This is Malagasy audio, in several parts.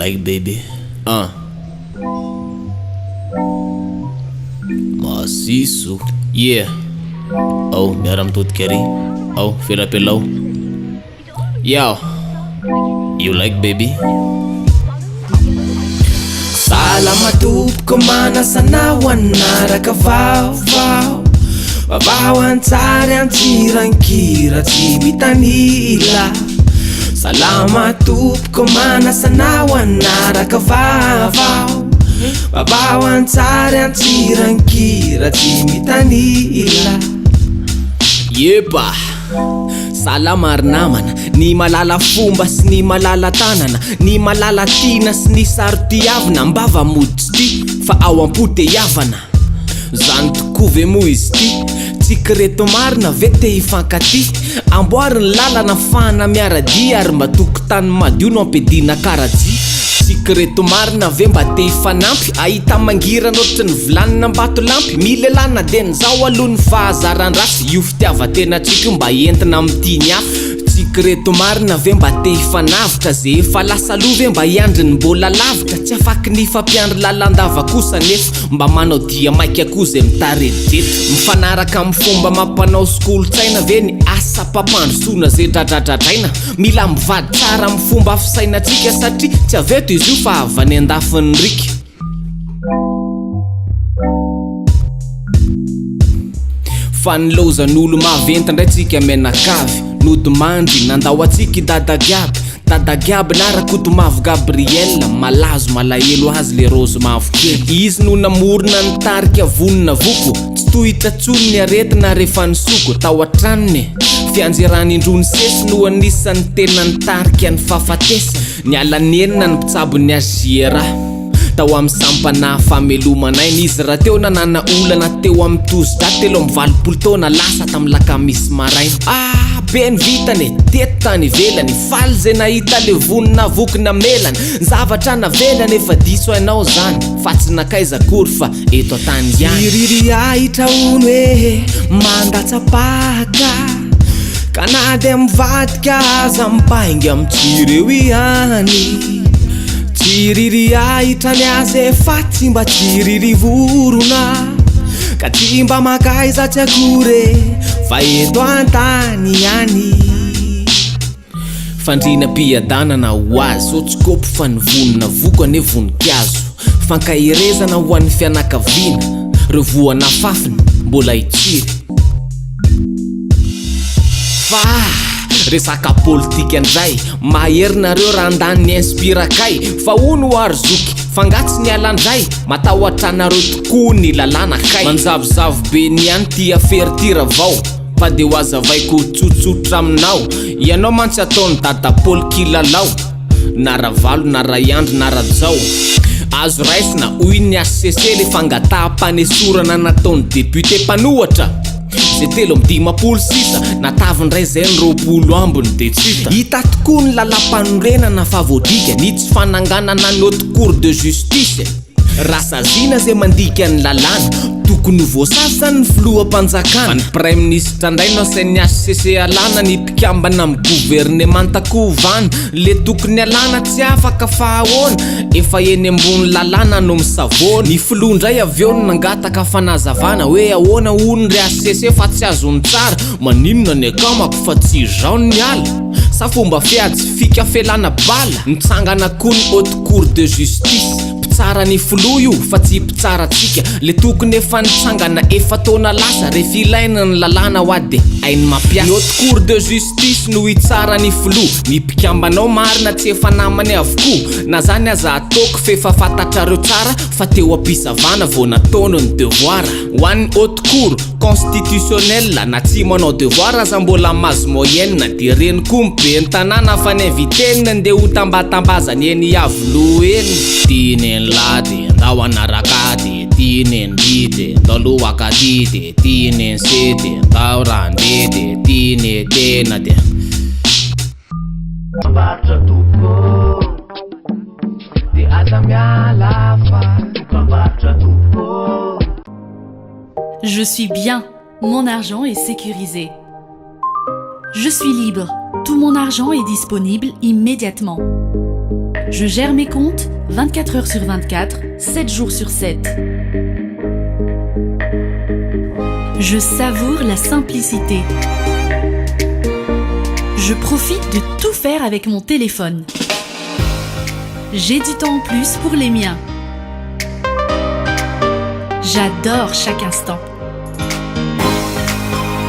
like baby? Ah. Masiso. Yeah. Ao, miara mitodika ary. Ao, felapelao. Yo. You like baby? Salama tompoko manasa anao hanaraka vaovao Vaovao an-tsary an-tsirankira tsy mitanila Salama tompoko manasa anao hanaraka vaovao Vaovao an-tsary an-tsirankira tsy mitanila Yepa! Salama ry namana, ny malala fomba sy ny malala tanana, ny malala tiana sy ny saro-tiavina, am-bava mody tsy tia fa ao am-po te hihavana. Zany tokoa ve moa izy ity? Tsika reto marina ve te hifankatia? Amboary ny lalana afahana miara-dia ary mba tokotany madio no ampiadiana karajia. Tsika reto marina ve mba te hifanampy? Ahita mangirana ohatry ny vilanin'Ambatolampy? Mila elana dia nizao aloha ny fahazaran-dratsy, io fitiavan-tenantsika io mba entina mitia ny hafa. Tsika reto marina ve mba te hifanavotra? Ze efa lasa aloha ve mba hiandry ny mbola lavitra? Tsy afaky ny hifampiandry lalandava kosa anefa mba manao dia maika koa ze mitaredretra. Mifanaraka amin'ny fomba amam-panao sy kolontsaina ve ny asam-pampandrosoana ze dradradradraina? Mila mivady tsara amin'ny fomba fisainantsika satria tsy avy eto izy io fa avy any an-dafin'ny riaka. Fa nilaozan'olo-maventy indray tsika mianakavy Nodimandry, nandao antsika i Dada Gaby Dada Gaby na Rakotomavo Gabriel Malazo malahelo azy le raozy mavokely Izy no namorona ny tarika vonona voko Tsy tohitra tsony ny aretina rehefa nisoko tao an-tranony Fianjerany indroa nisesy no anisan'ny tena nitarika ny fahafatesany Niala nenina ny mpitsabo ny HJRA tao amin'ny sampana fameloman'aina izy rahateo nanana olana teo amin'ny tosi-drà 83 taona lasa tamin'ny lakamisy maraina. Ah, be ny vitany e, teto tany ivelany, faly zay nahita le vonona voky namelany, ny zavatra navelany efa diso hainao zany fa tsy nankaiza akory fa eto an-tany ihany. Tsiriry ahitra hono e, mandatsa-paka Ka na dia mivadika aza mipainga mitsiry eo ihany Tsiriry ahitra ny azy e, fa tsy mba tsiriry vorona Ka tsy mba mankaiza tsy akory e, fa eto an-tany ihany Fandrianam-piadanana ho azy, sao tsy kôpy fa ny vonona voko anie voninkazo. Fankaherezana ho an'ny fianakaviana, reo voa nafafiny mbola hitsiry. Fa resaka politika ndray, mahery nareo raha handany ny inspira kay, fa hono hoa ry zoky, fa nga tsy niala ndray, matahotra anareo tokoa ny lalàna kay. Manjavozavo be ny any ty afera ty ravao. Fa dia ho azavaiko tsotsotra aminao Ianao mantsy ataon'i dada Paoly kilalao Na Ravalo na Raiandry na Rajao Azo raisina hoy ny hcc le fangataham-panesorana nataon'ny député mpanohatra Zay 53 sisa natavy indray zay ny 20 ambiny dia tsy hita Hita tokoa ny lalàmpanorenana fa voadika ny tsy fananganana ny haute cour de justice Raha saziana izay mandika ny lalàna, tokony ho voasasany ny filoham-panjakana. Fa ny praiminisitra indray no asain'ny hcc alàna, ny mpikambana amin'ny governemanta koa ovana. Le tokony alàna tsy afaka fa ahoana? Efa eny ambony lalàna no misavoana. Ny filoha indray avy eo no nangataka fanazavana hoe ahoana hono ry hcc fa tsy azony tsara, maninona ny akamako fa tsy izaho no niala? Sa fomba fiady sy fika felana bala? Nitsangana koa ny haute cour de justice, mpitsara ny filoha io fa tsy mpitsara antsika, le tokony efa nitsangana efa-taona lasa, rehefa ilaina ny lalàna hoa de hainy mampiasa. Ny haute cour de justice no hitsara ny filoha, ny mpikambana ao marina tsy efa namany avokoa, na zany aza ataoko f'efa fantatrareo tsara fa teo am-pisavana vao nataony ny devoir. Ho an'ny haute cour constitutionnelle na tsy manao devoir aza mbola mahazo moyenne de reny koa ny ben'ny tanàna fa ny invité-ny ndeha ho tambatambazany eny Iavoloha eny. Ty nen'lah de ndao hanaraka de ty nen-dry de ndao aloha hakaty de ty nen-se de ndao raha-ndeha de ty ne-tena de. Dokam-barotra tompoko de aza miala fa dokam-barotra tompoko. Je suis bien, mon argent est sécurisé. Je suis libre, tout mon argent est disponible immédiatement. Je gère mes comptes 24 heures sur 24, 7 jours sur 7. Je savoure la simplicité. Je profite de tout faire avec mon téléphone. J'ai du temps en plus pour les miens. J'adore chaque instant.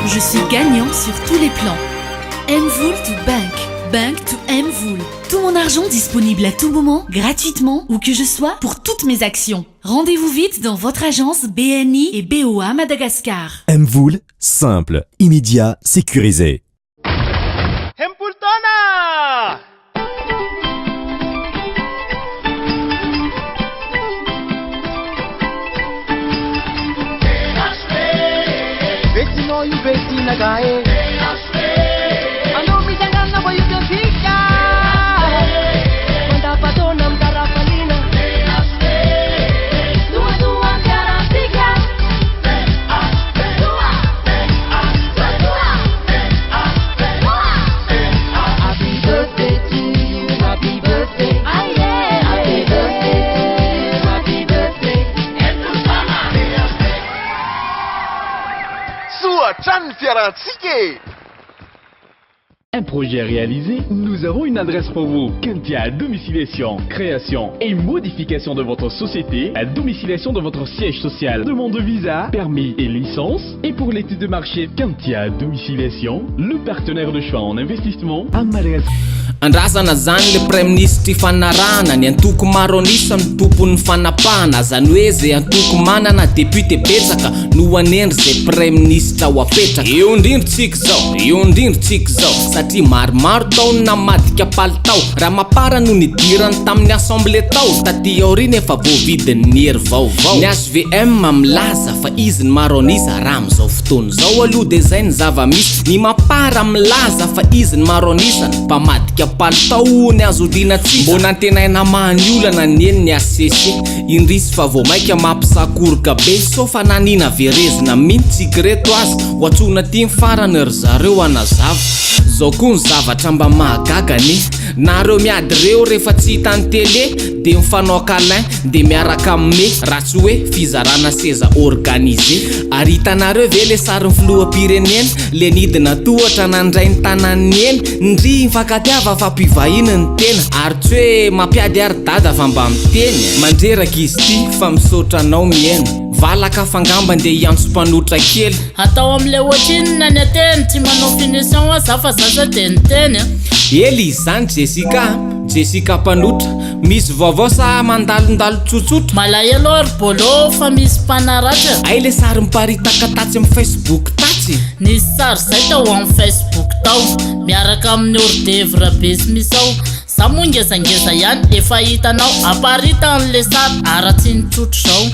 Je suis gagnant sur tous les plans. MVola to Bank. Bank to MVola. Tout mon argent disponible à tout moment, gratuitement, où que je sois, pour toutes mes actions. Rendez-vous vite dans votre agence BNI et BOA Madagascar. MVola, simple, immédiat, sécurisé. Hempultona! Betsinao io betsinaka e Anao mitsangana vao io antsika Mandapataona mitarafalina Toatoa fiarantsika Toa Toatoa Happy birthday to you, happy birthday Happy birthday to you, happy birthday Soa hatrany ny fiarantsika e Un projet réalisé, nous avons une adresse pour vous. Kentia Domiciliation, création et modification de votre société, la domiciliation de votre siège social, demande de visa, permis et licence. Et pour l'étude de marché, Kentia Domiciliation, le partenaire de choix en investissement à Madagascar. Andrasana zany le premier ministre fanarahana ny antoko maro anisa ny tompon'ny fanapahana, zany hoe zay antoko manana député betsaka no anendry zay premier ministre ho apetraka eo indrindro tsika zao, eo indrindro tsika zao, satria maromaro tao ny namadika palitao raha mapara no nidirany tamin'ny assemblée tao taty aoriana efa voavidin'ny hery vaovao. Ny HVM milaza fa izy ny maro anisa raha am'izao fotoana zao aloha, de zay ny zava-misy. Ny mapara milaza fa izy ny maro anisany mpamadika palitao ny azodina tsy mbô nantenaina mahany olana ny eny ny HCC indrisy fa vao maika mampisakoroka be so fa nanina verezina mihitsy tsika reto azy ho atsona ty ny farany ry zareo anazava zao koa. Ny zavatra mba mahagagany nareo miady reo rehefa tsy hitany télé de mifanao câlin de miaraka ame raha tsy hoe fizarana seza organisé. Ary hitanareo ve le sarin'ny filoham-pirenena le nidina tohatra nandray ny tanan'ny eny ndry mifankatiava fa mpivahiny ny tena ary tsy hoe mampiady ary dada fa mba miteny mandreraka izy ty fa misaotra anao miaina valaka fangambany de hiantso mpanotra kely. Atao am'le ohatrinona ny ateny tsy manao finition a za fa zaza de niteny a. Ely izy zany Jessica, Jessica mpanotra, misy vaovao sa mandalondalo tsotsotra? Malahelo ary bolo fa misy mpanaratsy. Ay, le sary miparitaka tatsy amin'ny Facebook tatsy. Nisy sary zay tao amin'ny Facebook tao miaraka amin'ny hors-d'œuvre be sy misy ao za moa ngezangeza ihany efa hitanao aparitan'le sary ara-tsy nitsotro zao.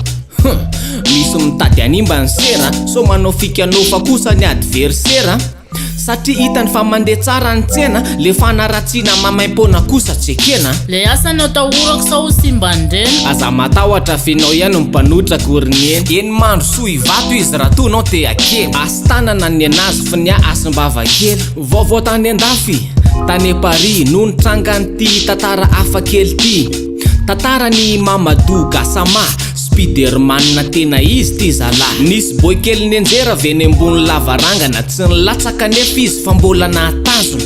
Misy mitady animba ny sera so manao fikanofa kosa ny adversaire satria hitany fa mandeha tsara ny tsena, le fanaratsiana mamaim-poana kosa tsy ekena. Le asa ny atahorako sao simbandreny. Aza matahotra fenao ihany mpanotra koriny eny eny mandrosoa ivato izy raha tonao te akely asy tanana ny anazy fa ny asim-bava kely. Vaovao tany andafy tany Paris no nitranganyity tantara hafa kely ty, tantara ny Mamadou Gassama, Spiderman tena izy ty zalahy. Nisy boy kely nenjera avy eny ambony lavarangana, tsy nilatsaka nefa izy fa mbola nahatazona.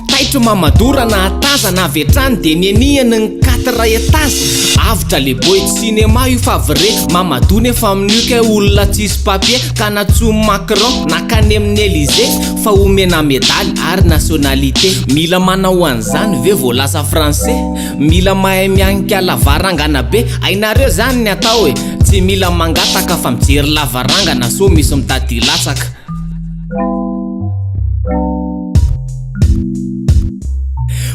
Taitro Mamadou raha nahatazana avy hatrany de nianihany ny quatre étage. Avotra le boy, cinéma io fa vrai. Mamadou nefa amin'io kay olona tsisy papier ka natsomy Macron nakany amin'ny Élysée fa omena médaille ary nationalité. Mila manao an'izany ve vao lasa français? Mila mahay mianika lavarangana be ainareo zany ny atao e, tsy mila mangataka fa mijery lavarangana so misy mitady latsaka.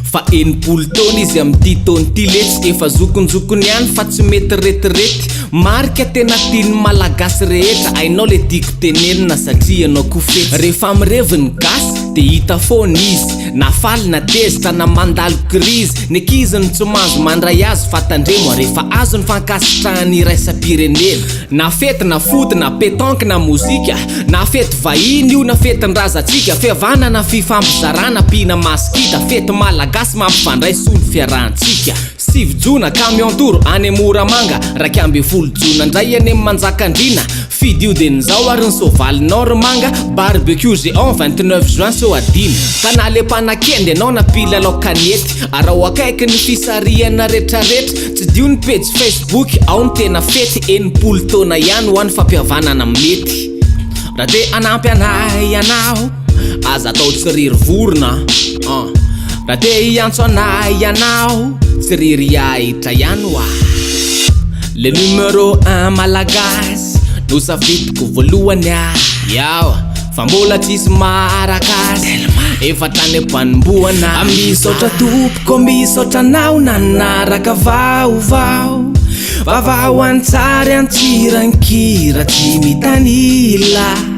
Fa 60 taona izy amin'ity taona ity letsy, efa zokonjokony ihany fa tsy mety retirety, marika tena tian'ny malagasy rehetra. Ainao le tiako tenenina satria ianao koa fetsy, rehefa mirevy ny gasy de hita foana izy na faly na tezitra na mandalo krizy. Ny ankiziny tsy mahazo mandray azy fa tandremo rehefa azo ny fankasitrahany iraisam-pirenena. Na fety na foot na pétanque na mozika, na fety vahiny io na fetin-drazantsika, fihavanana fifampizarana ampiana masikita, fety malagasy mampifandray soa ny fiarahantsika. Sivy jona, camion tour any Moramanga, 11 jona indray any Manjakandriana, Fidio dia zao ary ny soavaly nord manga, barbecue géant 29 juin Soadina. Ka na le mpanakendy ianao na mpilalao kanety, araho akaiky ny fisarihana retraretra, tsidiho ny pejy facebook ao ny tena fety, 60 taona ihany ho an'ny fampihavanana mety. Raha te hanampy anay ianao, aza atao tsiriry vorona an. Raha te hiantso anay ianao, tsiriry ahitra ihany hoa. Le numéro un malagasy no safidiko voalohany ah. Yawa, fa mbola tsisy maharaka azy, efa tany am-panombohana. Misaotra tompoko, misaotra anao nanaraka vaovao. Vaovao an-tsary an-tsirankira tsy mitanila.